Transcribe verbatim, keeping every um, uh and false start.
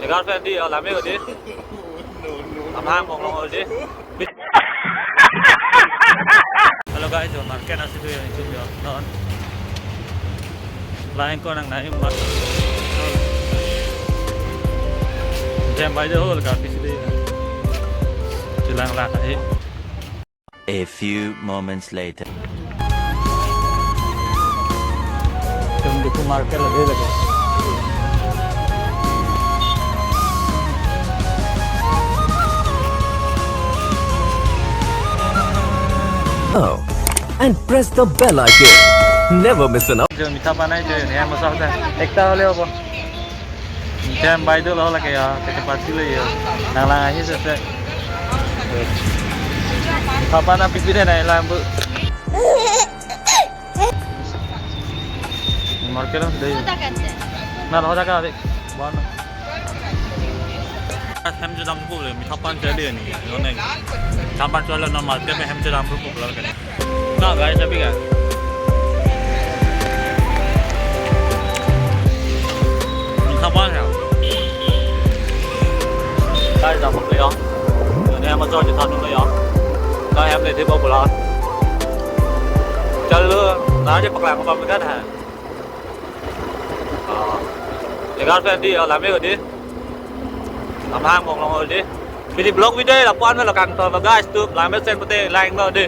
Girlfriend di, oh, lame ko di. Amang kong long di. Hello guys, yo market nasi tu yang itu yo. Non. Lain ko nang naik mas. Jam by the whole ka pisi di. Chilang lah eh. A few moments later. Tum di market lagi lagi. Oh, and press the bell icon. Never miss an. Jo mitha pan hai jo, ne mo sa. Ekta hole hobo. Jam by the whole lake ya, kete pasi le ya. Nang lang ahi sese. Papa na pipi de na lang bu. Market lo dei. Na lo da ka de. Bon. Hem je dam ko le, mitha pan chale ni. Lo ne. Mitha pan chale na market mein hem je dam ko le. Na guys, abhi ka. Mitha pan ya. Guys, dam ko le ya. Yo ne ma jo je tha lo ya. Guys, hem le de bo bula. Chalo, na je paklang ko pam ka tha. Ah. Girlfriend di, oh, lame ko di. Amang kong long di. Pini vlog video la pon lo kang to guys tu, lame sen pute lang lo di.